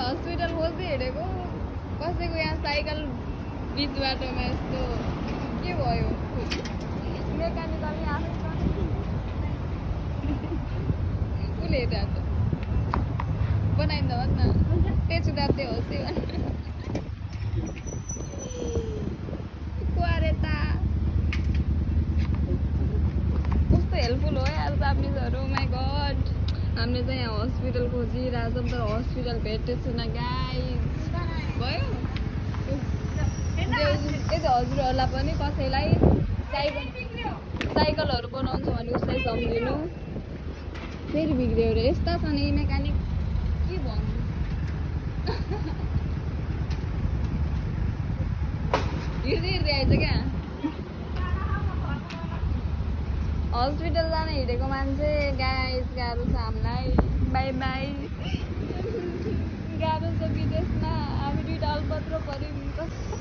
hospital खोज्दै हिँडेको कसैको यहाँ साइकल बिच बाटोमा यस्तो के भयो मेकानिकल यहाँ आफै उसले हेरिरहेको छ बनाइन्दा भन् न त्यही सुधार्दै होस् कुवारेता कस्तो हेल्पफुल हो यार जापानिजहरू माई गड हामीले चाहिँ यहाँ हस्पिटल खोजिरहेछौँ तर हस्पिटल भेटेको छैन गाइस भयो यता हजुरहरूलाई पनि कसैलाई साइकलहरू बनाउँछ भने उसलाई सम्झिनु फेरि बिग्रियो अरे यस्ता छ नि मेकानिक के भन्नु हिँड्दै हिँड्दै आएछ क्या हस्पिटल जान हिँडेको मान्छे गाइस गाह्रो छ हामीलाई बाई बाई गाह्रो छ विदेशमा हामी 2 अल्पत्र पऱ्यौँ